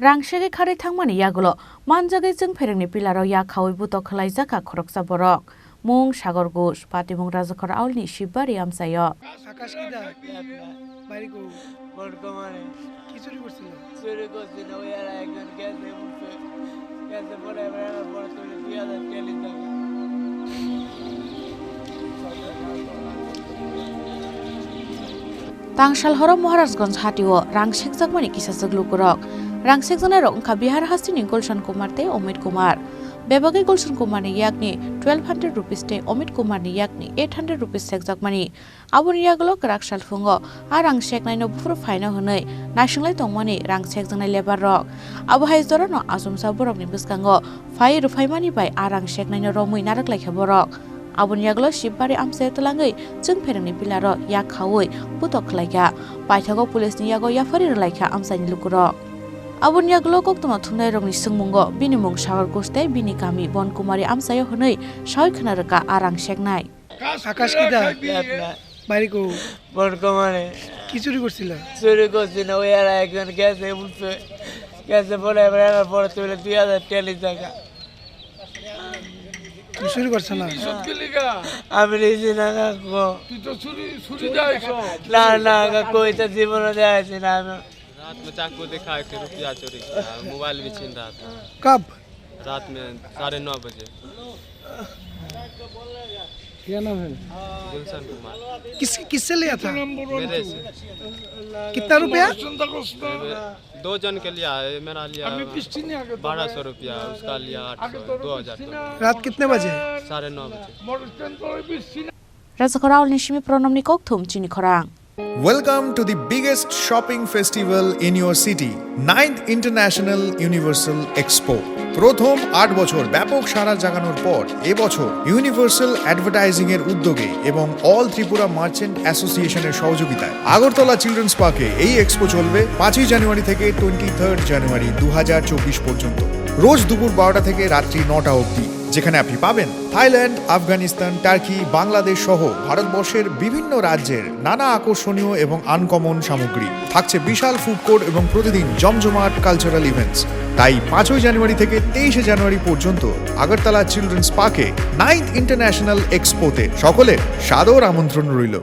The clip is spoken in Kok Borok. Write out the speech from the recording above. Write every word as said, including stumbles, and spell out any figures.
Rang segwi kharwi thangmani yagulo manjagwi chwng pherengni pillarok yak khaui butok khwlaijak kha khoroksa borok. Mung Sagor Ghosh, patimung Rajakhor Aulni Shibari amchaio. আকাশ কি দা? বাড়ি কো? বর্তমানে কি চুরি করছিল? চুরি করছিল, ওই আর একজন গেছে, বুঝছে? গেছে পরে এবার আমার বড় চুরি দুই হাজার টেলি টাকা। Tangsal horo Maharajganj hatio rang sekjakmani kisajak lukurok. Rang sekjaknairok wngkha Bihar hasteni Gulshan Kumar tei Omit Kumar. Bebagwi Gulshan Kumarni yakni twelve hundred rupees tei Omit Kumarni yakni eight hundred rupees sekjakmani. Aboni yagulo kwrak sal phungo a rang seknaino buphuru phaino hwnwi naisinglai tongmani rang sekjaknai labour rok. Abo hai jorano achomsa borokni bwskango phai rwphaimani bai a rang seknaino romwi narwk laikha borok. Aboni yagulo Shibari amchaio twlangwi chwng pherengni pillarok yak khaui butok khlaikha. Paithago police ni yago yaphari rwlaikha amchaini lukurok. Aboni yagulo koktwma thumnairokni swngmungo bini mung Sagor Ghosh tei bini kami Bonkumari amchaio hwnwi saui khna rwkha a rang seknai. আকাশ কি দা? বাড়ি কো? বর্তমানে কি চুরি করছিল? চুরি করছি না, ওই আর একজন গেছে, বুঝছে? গেছে পরে এবার এনার পরে তুলে দুই হাজার টেলি টাকা। তুমি চুরি করছো না? আমি নিজে না কাকু। তুই তো চুরি, চুরি যাইছ। না, না কাকু, এটা জীবনে যাইছি না আমি। रात में चाकू दिखा के रुपया चोरी किया, मोबाइल भी छीन रहा था। कब? रात में साढ़े नौ बजे। क्या नाम है? गुलशन कुमार। किस, किससे लिया था? मेरे से। कितना रुपया? दो जन के लिया है, मेरा लिया बारह सौ रुपया, उसका लिया आठ सौ, दो हजार। रात कितने बजे? साढ़े नौ बजे। Rajakhor Aulni simi Pranamni kokthum chini khorang. Welcome to the biggest shopping festival in your city, ninth International Universal Expo. প্রথম আট বছর ব্যাপক সাড়া জাগানোর পর এবছর ইউনিভার্সাল অ্যাডভার্টাইজিং এর উদ্যোগে এবং অল ত্রিপুরা মার্চেন্ট অ্যাসোসিয়েশনের সহযোগিতায় আগরতলা চিলড্রেন্স পার্কে এই এক্সপো চলবে পাঁচই জানুয়ারি থেকে টোয়েন্টি থার্ড জানুয়ারি দু হাজার চব্বিশ পর্যন্ত, রোজ দুপুর বারোটা থেকে রাত্রি নটা অবধি, যেখানে আপনি পাবেন থাইল্যান্ড, আফগানিস্তান, টার্কি, বাংলাদেশ সহ ভারতবর্ষের বিভিন্ন রাজ্যের নানা আকর্ষণীয় এবং আনকমন সামগ্রী। থাকছে বিশাল ফুড কোর্ট এবং প্রতিদিন জমজমাট কালচারাল ইভেন্টস। তাই পাঁচই জানুয়ারি থেকে তেইশে জানুয়ারি পর্যন্ত আগরতলা চিলড্রেন্স পার্কে নাইন্থ ইন্টারন্যাশনাল এক্সপোতে সকলের সাদর আমন্ত্রণ রইল।